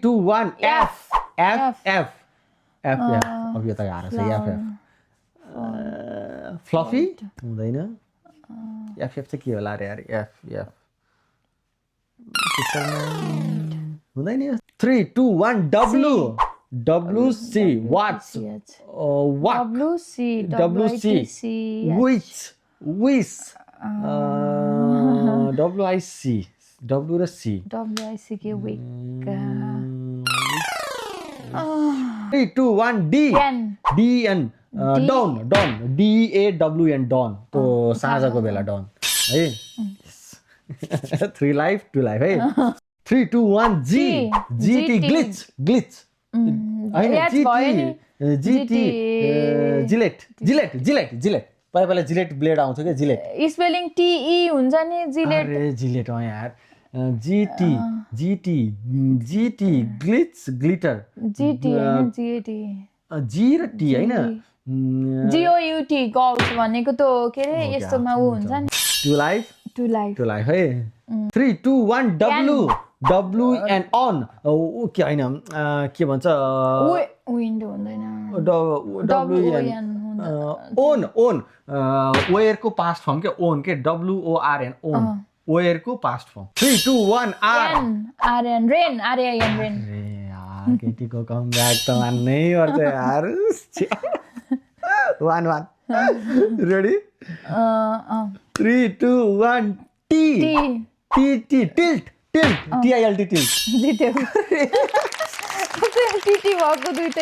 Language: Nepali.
2 1 F F F. F F अब यो त गाह्रो छ F F फ्लफी हुँदैन F F चाहिँ के होला रे यार F F हुँदैन यो 3 2 1 W W C what what WC WC which which WIC W र C WIC के week 3 2 1 D DN dawn dawn DAWN dawn त्यो साँझको बेला dawn है 3 life 2 life है 3 2 1 G GT glitch glitch हैन GT जिलेट पहिला जिलेट ब्लेड आउँथ्यो के जिलेट स्पेलिङ TE हुन्छ नि जिलेट अरे जिलेट हो यार GT ग्लिच ग्लिटर GT हैन GT G र T हैन GOUT गल्फ भनेको त के रे यस्तोमा उ हुन्छ नि टु लाइफ है 3 2 1 W and on के हैन के भन्छ विन्डो हुँदैन ओन वेयर को पास्ट फर्म के ओन के WORN ओन वेयर को past form 3 2 1 RN rain RAN rain अरे यार केटीको कमब्याक त मान्नै पर्छ यार 1 रेडी 3 2 1 T tilt TILT जित्यो टिटी भएको दुईटै